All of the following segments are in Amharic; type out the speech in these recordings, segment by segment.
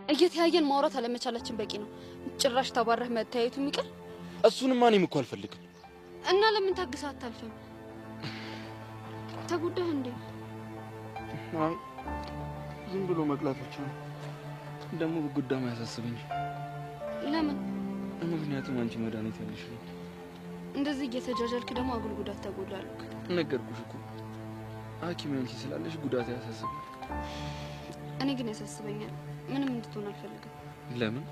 እየተያየን ማውራት አለመቻላችን በቂ ነው። ጭራሽ ተባረህ መተያየቱ የሚቀር። እሱንማ እኔም እኮ አልፈልግም። እና ለምን ታግሰህ አታልፍም? ተጎዳህ እንዴ? አይ ዝም ብሎ መቅላት ብቻ ነው። ደግሞ ብጎዳም አያሳስበኝም። ለምን? ምክንያቱም አንቺ መድኃኒት ያለሽ ነው። እንደዚህ እየተጃጃልክ ደግሞ አጉል ጉዳት ተጎዳለህ። ነገርኩሽ እኮ ሐኪም አንቺ ስላለሽ ጉዳት አያሳስብም። እኔ ግን ያሳስበኛል። ምንም እንድትሆን አልፈልግም። ለምን?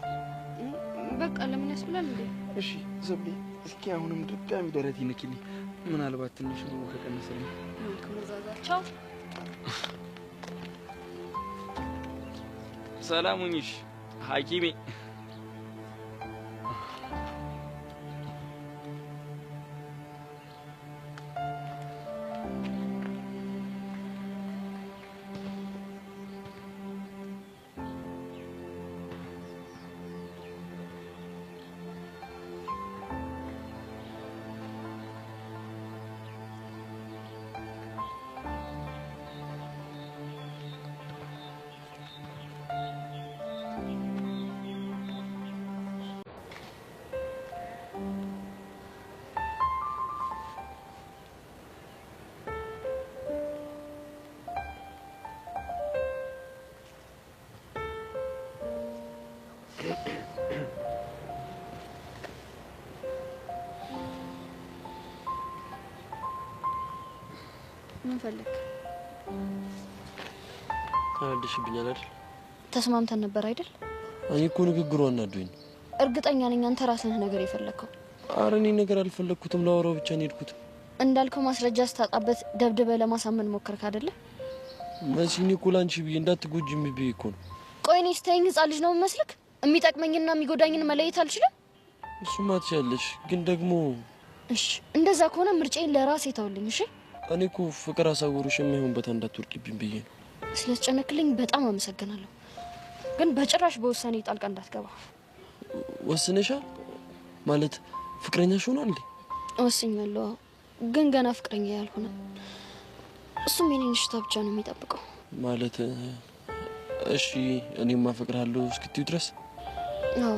በቃ ለምን ያስብላል እንዴ? እሺ ዘብሌ፣ እስኪ አሁንም ድጋሚ ደረት ይነኪልኝ። ምናልባት ትንሽ ነው ከቀነሰልኝ። መዛዛቸው። ሰላም ሁኚሽ ሐኪሜ። ምን ፈለክ? ተናደሽብኛል አይደል? ተስማምተን ነበር አይደል? እኔ እኮ ንግግሩ አናዶኝ ነው። እርግጠኛ ነኝ አንተ ራስህ ነገር የፈለግከው። ኧረ እኔ ነገር አልፈለግኩትም። ላወራው ብቻ ነው የሄድኩት። እንዳልከው ማስረጃ ስታጣበት ደብድበህ ለማሳመን ሞከርክ አይደለ? መሲ፣ እኔ እኮ ላንቺ ብዬ እንዳትጎጂም ብዬ እኮ ነው። ቆይ እኔ ስታየኝ ህፃን ልጅ ነው የምመስልክ? የሚጠቅመኝና የሚጎዳኝን መለየት አልችልም? እሱማ ትችያለሽ፣ ግን ደግሞ እሺ፣ እንደዛ ከሆነ ምርጫዬን ለራሴ ተውልኝ። እሺ፣ እኔ እኮ ፍቅር አሳውሮሽ የማይሆን ቦታ እንዳትወርቂብኝ ብዬ ነው። ስለተጨነክልኝ በጣም አመሰግናለሁ፣ ግን በጭራሽ በውሳኔ ጣልቃ እንዳትገባ። ወስነሻል ማለት ፍቅረኛሽ ሆኗል እንዴ? ወስኛለሁ፣ ግን ገና ፍቅረኛ ያልሆነ። እሱም የኔን እሽታ ብቻ ነው የሚጠብቀው። ማለት እሺ፣ እኔማ አፈቅርሃለሁ እስክትዩ ድረስ? አዎ።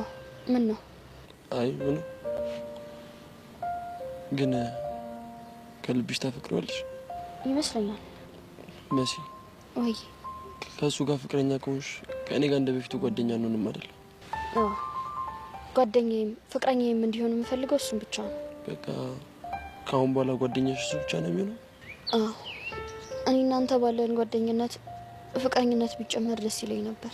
ምን ነው? አይ ምንም። ግን ከልብሽ ታፈቅሪዋለሽ? ይመስለኛል። መሲ፣ ወይ ከእሱ ጋር ፍቅረኛ ከሆንሽ ከእኔ ጋር እንደ በፊቱ ጓደኛ እንሆንም አይደል? አዎ፣ ጓደኛዬም ፍቅረኛዬም እንዲሆን የምፈልገው እሱን ብቻ ነው። በቃ ከአሁን በኋላ ጓደኛሽ እሱ ብቻ ነው የሚሆነው? አዎ፣ እኔ እናንተ ባለን ጓደኝነት ፍቅረኝነት ቢጨመር ደስ ይለኝ ነበር።